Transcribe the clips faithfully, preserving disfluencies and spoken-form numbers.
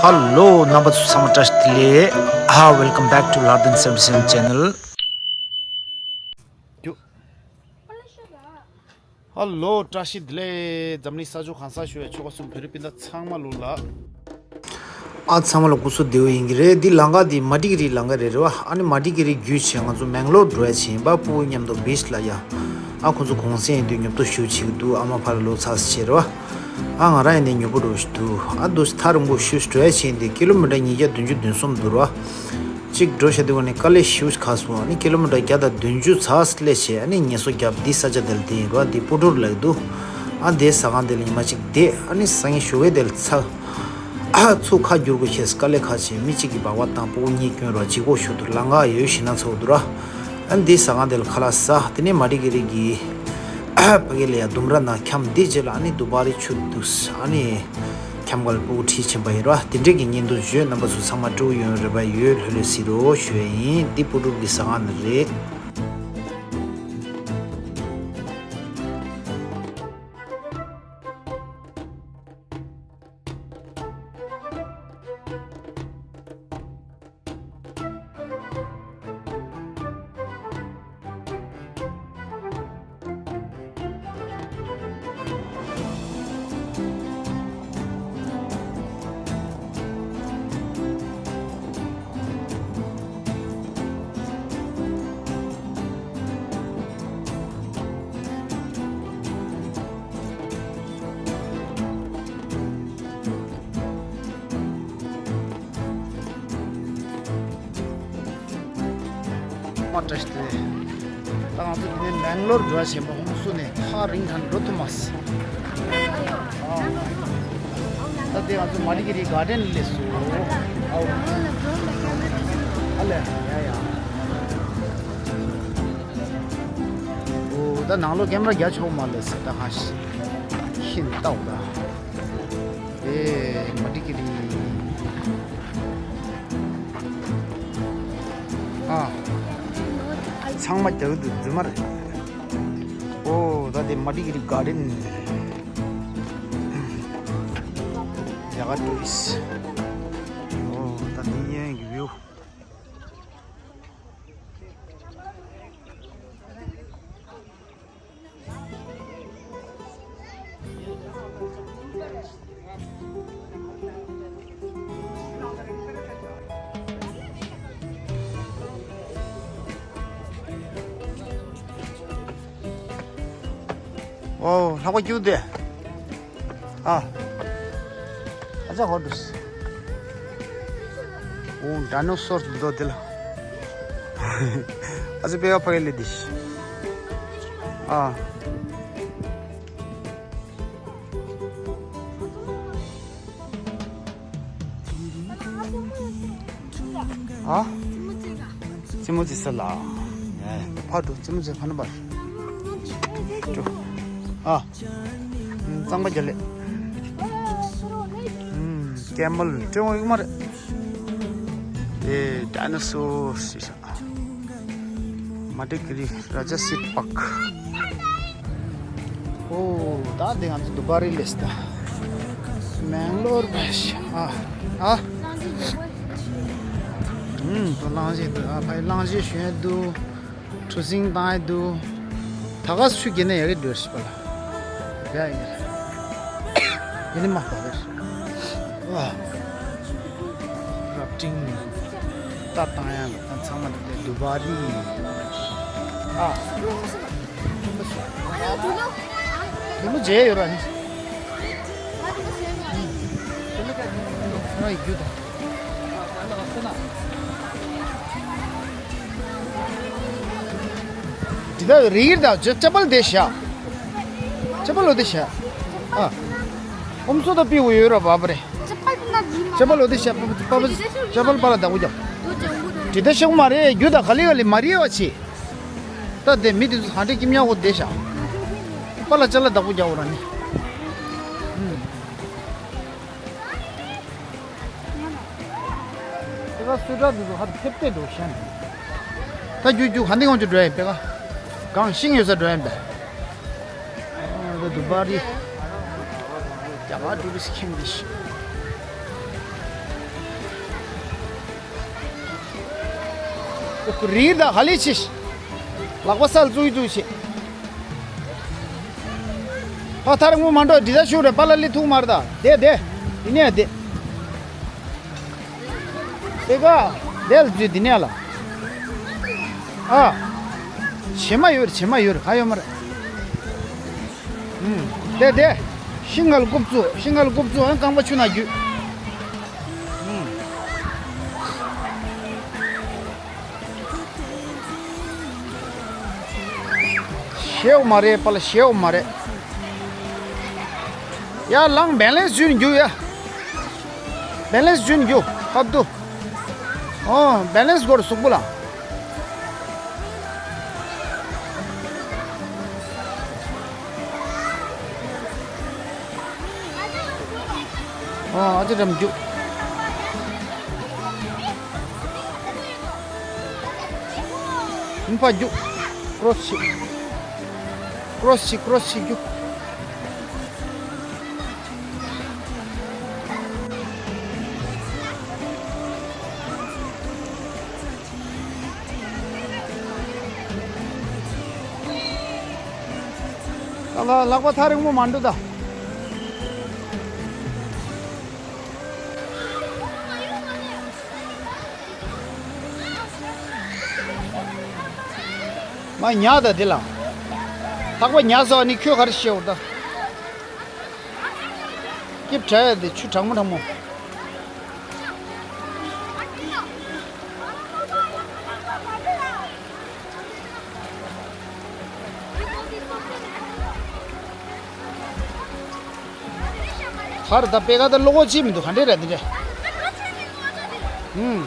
Hello རྣམ་པ་ཚོ་ཚང་མ་བཀྲ་ཤིས་བདེ་ལེགས། ཧ། Welcome back to Lardin seventy seven channel. Hello བཀྲ་ཤིས་བདེ་ལེགས། འཛམ་གླིང་ས་ཕྱོགས་གང་སར་བཞུགས་པའི་ཆོལ་ཁ་གསུམ་བོད་རིགས་སྤུན་ཟླ་ཚང་མ་ལོ་ལ། ཨ་ཚང་མ་ལ་སྐུ་གཟུགས་བདེ་པོ་ཡིན་གྱི་རེད། འདི་ལམ་ཁ་འདི་མ་ཏི་ཀི་རི་ལམ་ཁ་རེད་རེད་བ། ཨ་ནི་མ་ཏི་ཀི་རི་བརྒྱུད་བྱས་ང་ཚོ་མེང་ལོར་འགྲོ་ཡ་བྱས་ཡིན་པ། སྤུ་གུ་མཉམ་དུ་བིཆ་ལ་ཡ། ཨ་ཁོང་ཚོ་གུང་སེང་ཡིན་དུས་ཉོབ་ཏོ་ཞེ་པོ་བྱེད་ཀྱི་འདུག་ཨ་མ་ཕར་ལོག་ཚར་ཟེར་བྱས་རེད་བ། ཨ་ང་རང་ཡིན་ནའི་ཉོབ་པོ་འགྲོ་བཞིན་འདུག་ཨ་འདུག་སེ་ཐག་རིང་པོ་ཞེ་པོ་འགྲོ་ཡ་བྱས་ཡིན་དུས་ཀི་ལོ་མི་ཊར་ཉིས་བརྒྱ་བདུན་ཅུ་དོན་གསུམ་འདུག་རེད་བ། གཅིག་འགྲོ་བྱས་དུས་ཨ་ནི་དཀའ་ལས་ཞེ་པོ་ཁག་སོང་། ཨ་ནི་ཀི་ལོ་མི་ཊར་བརྒྱ་དང་བདུན་ཅུ་ཙམ་སླེབས་བྱས་ཨ་ནི་ངལ་གསོ་བརྒྱབ། འདི་ས་ཆ་དེ་ལ་དེ་ཡིན་རེད་བ། འདི་སྤུ་གྲོར་ལབ་ཀྱི་འདུག་ཨ་འདི་ཟ་ཁང་དེ་ལ་ཉི་མ་གཅིག་བསྡད། ཨ་ནི་སང་ཉིན་ཞོགས་ཀས་དེ་ལ་ཚ། ཨ་ཚུགས་ཁ་བསྒྱུར་དགོས་བྱས། དཀའ་ལས་ཁག་བྱས། མི་གཅིག་གིས་སྦག་སྦག་བཏང་། སྤུ་གུ་གཉིས་སྐྱོན་རེད་བ། ལྗིད་ཁོག་ཞེ་པོ་འདུག་ལམ་ཁ་ཡོད་ཞེད་སྣང་ཚ་པོ་འདུག་རེད་བ། ཨ་ནི་འདི་ཟ་ཁང་དེ་ལ་ཁ་ལག་ཟ། དེ་ནས་མ་ཏི་ཀི་རི་གི་ཕ་གི་ལ་ཡ་ལྡུམ་ར་ནང་འཁྱམས། འདི་རྗེས་ལ་ཨ་ནི་དུ་བ་རི་ཆུ་འདུག་ཨ་ནི་འཁྱམས་སྒང་ལ་སྤུ་གུ་ཁྲིད་ཕྱིན་པ་ཡིན་རེད་བ། དེ་འདྲས་ཀྱི་བརྙན་ཐུང་བཟོས། རྣམ་པ་ཚོ་ཚང་མ་སྤྲོ་པོ་ཡོང་རེ་བ་ཡོད། ལྷོད་ལྷོད་གཟིགས་རོགས་ཞུ་ཡ་ཡིན། འདི་སྤུ་གྲོང་གི་ཟ་ཁང་ནང་རེད། མ་བཀྲ་ཤིས་བདེ་ལེགས། ད་ང་ཚོ་འདི་ནས་མེང་ལོར་འགྲོ་བ་ཆེན་པོ་ཧོང་སུ་ནས་ཐག་རིང་ཐང་འགྲོ་ཐུབ་མ་སོང་། ད་དེ་ང་ཚོ་མ་ཏི་ཀི་རི་གར་ཌེན་སླེབས་སོང་། ཨ་ལེ་ཡ་ཡ། འོ་ད་ནང་ལོགས་ཀེམ་ར་རྒྱག་ཆོག་མ་ལེ་ཟེར། ད་ཧ་ཤི་ཤིན་ཏའོ་ད། ཨེ་མ་ཏི་ཀི་རི། ཨ། ཚང་མ་རྒྱག་གི་འདུག་རྫུན་མ་རེད། ཨོ་ད་དེ་མ་ཏི་ཀི་རི་གར་ཌེན། རྒྱ་གར་ཊུ་རི་སི། ཨོ་ད་འདི་གཡས་གཡོན་གྱི་བིའུ། ཨོ་ལྷག་པ་སྐྱིད་པོ་འདུག་ཨ། ཨ་ཅག་ཧོ་འདུག་ཨོ་ཌའི་ནོ་སོར་འདུག་འདི་ལ། ཨ་ཅག་པེ་ཡ་ཕ་གི་ལེ་འདི། ཨ། ཨ། ཙི་མོ་ཙི་ས་ལ། ཕར་འགྲོ། ཙི་མོ་ཙི་ཕ་ན་པར། འགྲོ། ཨ། གཙང་པ་རྒྱ་ལེ། ཀེ་མལ་སྤྲེའུ་ཡོད་མ་རེད། ཨེ་ཌའི་ནོ་སོར་ཞེས་བྱ། མ་ཏི་ཀི་རི་ར་ཇ་སིཌ་པཱརྐ། ཨོ་ད་དེ་ང་ཚོ་དུ་བ་རི་སླེབས་སོང་། མེང་ལོར་བ་ཤ་ཨ་ཨ། ཨུམ་ད་གླང་ཆེན་འདུག་ཨ་ཕ་གླང་ཆེན་ཞོན་འདུག་གྲུ་གཟིངས་བཏང་ཡ་འདུག་ད་ག་སུ་རྒྱན་ནས་ཡ་གི་འདོད་ཤི་པ་ལ། ཡ་ཡ། ཡ་ནི་མ་པ་རེད། ཨ། རབ་འབྲིང་། རྟ་བཏང་ཡ་ལ་ད་ཚང་མ་འདི་དུ་བ་རི། ཨ། དེ་མོ་མཇལ་ཡོད་ར་ནི། ཨ་ཡི་རྒྱུ་དང་། འདི་ད་རིལ་ད་ཅ་པལ་དེ་ཤ། ཅ་པལ་ལོ་དེ་ཤ། ཨ། ཨོམ་སོ་ད་པི་འོ་ཡོད་ར་བ་བ་རེ། ཅ་པལ་ལོ་དེ་ཤ། པ་པ་ཅ་པལ་པ་ལ་ད་གུ་ཀྱང་། འདི་ད་ཤ་མ་རེད། རྒྱུ་ད་ག་ལི་ག་ལི་མ་རེད་བ་ཆི། ད་དེ་མི་དེ་ཚོ་ཧ་འདྲེ་ཀིམ་ཉག་གོ་དེ་ཤ། པ་ལ་ཅ་ལ་ད་གུ་རྒྱག་འོ་ར་ནི། ཨུམ། དེ་ག་སུ་དྲག་དེ་ཚོ་ཧར་ཐེབས་ཏེ་འགྲོ་ཤན། ད་རྒྱུ་རྒྱུ་ག་འདི་ངོ་ཅི་འགྲོ་ཡིན་པས་ཀ་གང་ཤིང་ཡོད་ས་འགྲོ་ཡིན་པས། ཨ་ད་དུ་བ་རི། རྒྱ་གར་ཊུ་རི་སི་ཁྱིམ་འདི་ཤི། རིལ་ད་ཧ་ལས་ཆེ། ལག་པ་སལ་ཙུག་ཙུག་བྱེད། ཕ་ཐར་ངུ་མ་འགྲོ་འདི་ད་ཤུ་རེ་པ་ལ་ལི་ཐུག་མར་ད་དེ་དེ། དེ་ནས་དེ། དེ་ག་དེ་ལ་འཛུལ་དེ་ནས་ལ། ཨ། བྱེ་མ་ཡོད་བྱེ་མ་ཡོད་ཧ་ཡོད་མ་རེད། ཨུམ། དེ་དེ། ཤིང་ག་ལ་རྐུབ་བཙུགས་ཤིང་ག་ལ་རྐུབ་བཙུགས་ཨང་རྐང་པ་ཆུ་ན་རྒྱུ། ཨུམ། ཤེའུ་མ་རེད་པ་ལ་ཤེའུ་མ་རེད། ཡ་ལང་བེ་ལེན་སི་ཡུན་རྒྱུ་ཡ། བེ་ལེན་སི་ཡུན་རྒྱུ་ཧབ་དུ། ཨོ་བེ་ལེན་སི་སྒོར་གཟུགས་པོ་ལ། ཨོ་ཨ་ཅེ་རམ་རྒྱུ། མི་ཕ་རྒྱུ། ཀྲོ་སི་ཆི། ཀྲོ་སི་ཆི་ཀྲོ་སི་ཆི་རྒྱུ། ལ་ལག་པ་ཐག་རིང་མོ་མ་འགྲོ་ད། མ་ཉག་ད་དེ་ལ། ལྷག་པ་ཉག་ཟ་བ་ནི་ཁྱོད་ག་རེ་བཤད་འོ་ད། སྐྱིབས་བྲལ་ཡ་དེ་ཆུ་གྲང་མོ་གྲང་མོ། ཧར་ད་པེ་ག་ད་ལོ་གོ་ཅི་མི་འདུག་ག་འདྲེ་ར་འདི་འདྲེ། ཧུམ།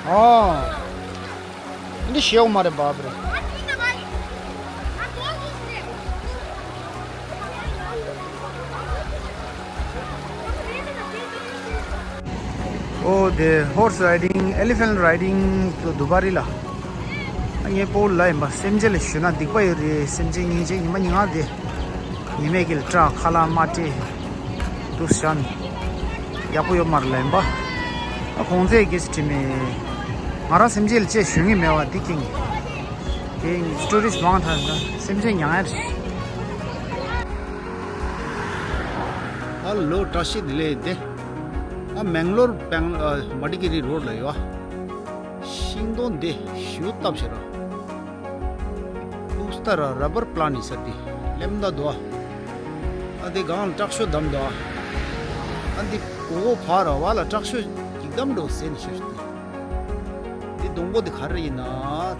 ཨོ། འདི་ཤེའུ་མ་རེད་བབ་རེད། ཨོ་དེ་ཧོར་སི་རའི་ཌིང་ཨེ་ལི་ཕེན་ཊི་རའི་ཌིང་དུ་དུ་བ་རི་ལ། ངའི་སྤོ་ལ་ཡིན་པ་སེམས་ཅན་ལ་ཞུས་ན་སྡིག་པ་ཡོད་རེད། སེམས་ཅན་སྙིང་རྗེ་ཉི་མ་ཉི་ང་དེ། ཉི་མས་ཀྱི་ལ་སྐྲག་ཁ་ལག་མ་སྤྲད། དུ་ཤན། ཡག་པོ་ཡོད་མ་རེད་ལ་ཡིན་པ། ཨ་གོང་ཚད་ཀྱི་སི་ཁྲི་མེད། ང་རང་སེམས་ཅན་ལ་ཅེས་ཞུ་ངེས་མེད་བ་འདི་ཀིང་། དེ་ཊུ་རི་སི་མང་ཐང་ན་སེམས་ཅན་མྱང་ཡ་རེད། ཨ་ལོ་བཀྲ་ཤིས་བདེ་ལེགས་དེ། ཨ་མེང་ལོར་པེང་ཨ་མ་ཏི་ཀེ་རི་རོ་ཌི་ལ་ཡོད་ཨ། ཤིང་སྡོང་འདི་ཞུ་སྟབས་བྱེད་ར། ཨུ་སྟ་ར་ར་བར་པ་ལན་ནི་ས་འདི་ལེམ་ད་དོ་ཨ། ཨ་འདི་སྒང་ལ་དྲག་ཤོས་བསྡམས་དོ་ཨ། ཨ་འདི་གོ་གོ་ཕ་ར་བ་ལ་དྲག་ཤོས་ཀྱི་བསྡམས་འགྲོ་ཟེར་ནི་ཤོད་ཤོད་དེ། འདི་སྡོང་པོ་འདི་ག་རེ་ཡིན་ན་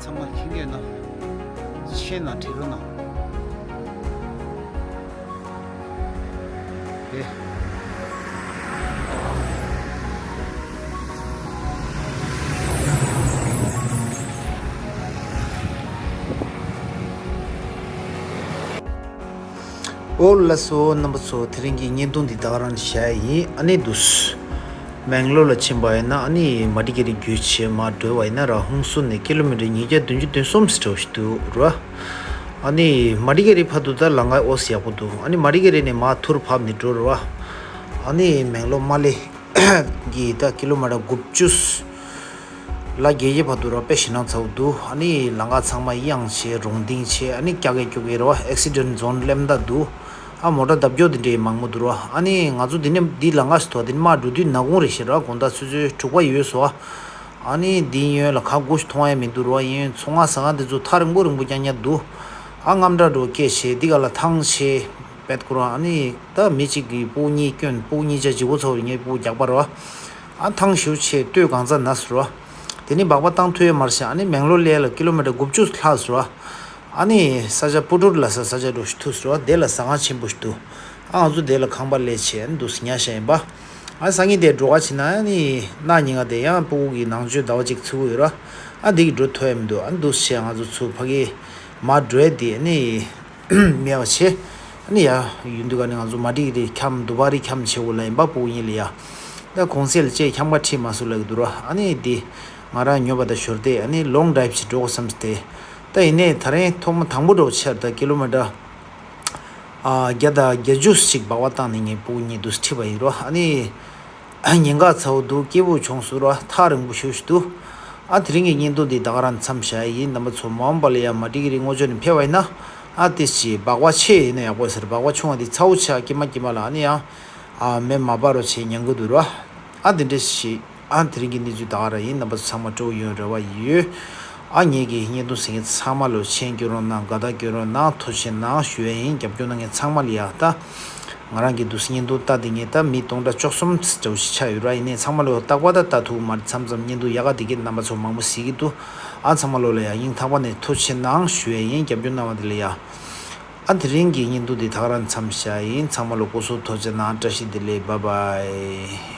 ཚང་མ་ཤེས་ཀྱི་ཡོད་ན། ཤེས་ན་བྲིས་རོགས་གནང་། དེ། ཨོ་ལགས་སོ་རྣམ་པ་ཚོ། དེ་རིང་གི་བརྙན་ཐུང་འདི་ད་ག་རང་བཞག་ཡིན། ཨ་ནི་འདུག་སེ། མེང་ལོར་ལ་ཕྱིན་པ་ཡིན་ན་ཨ་ནི་མ་ཏི་ཀེ་རི་བརྒྱུད་བྱས་མར་འགྲོ་བ་ཡིན་ན་ར་ཧུན་སུར་ནས་ཀི་ལོ་མི་ཊར་ཉིས་བརྒྱ་བདུན་ཅུ་དོན་གསུམ་ཙམ་འདྲ་བོ་ཞིག་འདུག་ར། ཨ་ནི་མ་ཏི་ཀེ་རི་བར་དུ་ད་ལམ་ཁ་ཨོ་སི་ཡག་པོ་འདུག་ཨ་ནི་མ་ཏི་ཀེ་རི་ནས་མར་ཐུར་བབས་ནས་འགྲོ་ར། ཨ་ནི་མེང་ལོར་མ་ལེ་གི་ད་ཀི་ལོ་མི་ཊར་དགུ་བཅུ་ལ་བརྒལ་གྱི་བར་དུ་ར་དཔེ་ཞེད་སྣང་ཚ་པོ་འདུག་ཨ་ནི་ལམ་ཁ་ཚང་མ་གཡང་བྱས་རོང་ལྡིང་བྱས་ཨ་ནི་སྐྱ་གེ་སྐྱོ་གེ་ར་བ་ཨེག་སི་ཌེན་ཊི་ཛོན་ལེམ་ད་འདུག་ཨ་མོ་ཊ་བརྡབ་སྐྱོ་དེ་འདྲའི་མང་པོ་འདུག་ར། ཨ་ནི་ང་ཚོ་འདི་ནས་འདི་ལམ་ཁ་ཞིག་ཐོག་འདི་ནས་མར་འགྲོ་དུས་ནག་ཁུང་རེད་ཤག་ར། དགོང་དག་ཆུ་ཚོད་དྲུག་པ་ཡོལ་སོང་ཨ། ཨ་ནི་འདི་གཡོན་ལ་ཁ་སྒོ་ཞིག་མཐོང་ཡ་མི་འདུག་ར། གཡོན་མཚོ་སྔ་ཟ་ཁང་དེ་ཚོ་ཐག་རིང་པོ་རིང་པོ་རྐྱང་རྐྱང་འདུག་ཨ་རྔམ་དྲག་འགྲོ་སྐད་བྱས་འདི་ག་ལ་ཐང་ཆད་པད་ཁོ་རང་ཨ་ནི་ད་མི་གཅིག་གིས་སྤུ་གུ་གཉིས་བསྐྱོན། སྤུ་གུ་གཉིས་ཆ་ལྗིད་པོ་ཚ་པོ་རེད། ངའི་སྤུ་གུ་རྒྱགས་པ་རེད་བ། ཨ་ཐང་ཞེ་པོ་ཆད་ལྟོས་གང་ཚ་ན་ཟེར་བ། དེ་ནི་སྦག་སྦག་བཏང་ཐུབ་ཡོད་མ་རེད་ཤག་ཨ་ནི་མེང་ལོར་སླེབས་ཡ་ལ་ཀི་ལོ་མི་ཊར་དགུ་བཅུ་ལྷག་ཟེར་བ། ཨ་ནི་ས་ཆ་པུ་ཏུར་ལ་ས་ས་ཆ་འདྲ་ཞིག་ཐུག་ཟེར་བ། དེ་ལ་ཟ་ཁང་ཆེན་པོ་ཞིག་འདུག་ཨ་ང་ཚོ་དེ་ལ་ཁང་པ་ལས་བྱས་ཨ་ནི་འདུག་སེ་ཉལ་བཞག་ཡིན་པ། ཨ་སང་ཉིན་དེ་འགྲོ་ག་ཕྱིན་ན་ཨ་ནི་གནངས་ཉིན་ག་དེ་ཡང་སྤུ་གུ་གི་ནང་ཆོས་ཟླ་བ་གཅིག་ཚུགས་ཀྱི་ཡོད་ར། ཨ་འདི་གི་འགྲོ་ཐུབ་ཡ་མི་འདུག་ཨ་ནི་འདུག་སེ་བྱས་ང་ཚོ་ཚུར་ཕ་གི་མར་འགྲོ་ཡ་དེ་ཨ་ནི། མེད་པ་བྱས། ཨ་ནི་ཡ་ཡུལ་འདི་ག་ནས་ང་ཚོ་མ་ཏི་ཀེ་རི་འཁྱམས་དུ་བ་རི་འཁྱམས་བྱེད་དགོས་ལ་ཡིན་པ་སྤུ་གུ་གཉིས་ལ་ཡ། ད་གུང་སེང་ལ་ཅེས་འཁྱམ་ག་ཁྲིད་མ་སོང་ལབ་ཀྱི་འདུག་ར། ཨ་ནི་འདི་ང་རང་ཉོས་པ་དང་ཞོར་དེ་ཨ་ནི་ལོང་ཌ་རའིབ་ཅིག་འགྲོ་དགོས་བསམས་ཏེ། ད་ཡིན་ནའི་ད་རིང་ཐོག་མ་དང་པོ་འགྲོ་ཆེར་ད་ཀི་ལོ་མི་ཊར་ཨ་བརྒྱ་དང་བརྒྱད་ཅུ་ཞིག་སྦག་སྦག་བཏང་ནས་ངའི་སྤུ་གུ་གཉིས་འདུག་སེ་ཁྲིད་པ་ཡིན་ར། ཨ་ནི། ཉེན་ཁ་ཚ་བོ་འདུག་སྐྱིད་པོ་བྱུང་ཟེར་བ་ཐག་རིང་པོ་ཞེ་པོ་ཅིག་འདུག་ཨ་དེ་རིང་གི་བརྙན་ཐུང་འདི་ད་ག་རང་མཚམས་བཞག་ཡིན། རྣམ་པ་ཚོ་མ་འོངས་པ་ལ་ཡང་མ་འགྲིག་གི་རིགས་ངོ་ཅོག་ནས་ཕེབས་པ་ཡིན་ན། ཨ་ཏི་ཞེས་སྦག་སྦག་ཆེ་ཡིན་ན་ཡག་པོ་ཟེར། སྦག་སྦག་ཆུང་བ་འདི་ཚ་བོ་ཆགས་སྐྱིད་མ་སྐྱིད་མ་ལ་ཨ་ནི་ཡང་ཨ་མེ་མ་སྦར་རོ་ཆེ་ཉན་གི་འདུག་ར། ཨ་དེ་འདྲ་ཞིག་ཨ་དེ་རིང་གི་གནས་ཚུལ་ད་ག་རང་ཡིན། རྣམ་པ་ཚོ་ཚང་མ་སྤྲོ་ཡོང་རེ་བ་ཡོད། ཨ་ངེད་ཀྱི་བརྙན་ཐུང་གཟིགས་མཁན་ཚང་མ་ལོ་མཆན་སྐྱོན་རོགས་གནང་། དགའ་རྟགས་སྐྱོན་རོགས་གནང་། ཐུགས་རྗེ་གནང་ཞུ་ཡ་ཡིན། རྒྱབ་སྐྱོར་གནང་མཁན་ཚང་མ་ལ་ཡ་ད། ང་རང་གི་འདུག་སེ་བརྙན་ཐུང་ལྟ་བསྡད་མཁན་ད་མི་སྟོང་ཕྲག་བཅུ་གསུམ་ཙམ་ཞིག་ཆགས་ཡོད་ར། ཡིན་ནའི་ཚང་མ་ལོ་རྟག་པར་ད་ལྟ་ཐུག་མ་རེད། མཚམས་མཚམས་བརྙན་ཐུང་ཡག་ག་བསྡད་མཁན་རྣམ་པ་ཚོ་མང་པོ་གཟིགས་ཀྱི་འདུག་ཨ་ཚང་མ་ལོ་ལ་ཡ་སྙིང་ཐག་པ་ནས་ཐུགས་རྗེ་གནང་ཞུ་ཡ་ཡིན། རྒྱབ་སྐྱོར་གནང་བ་དེ་ལ་ཡ། ཨ་དེ་རིང་གི་བརྙན་ཐུང་འདི་ད་ག་རང་མཚམས་བཞག་ཡིན། ཚང་མ་ལོ་སྐུ་གཟུགས་ཐུགས་རྗེ་གནང་། བཀྲ་ཤིས་བདེ་ལེགས། བཱའི་བཱའི།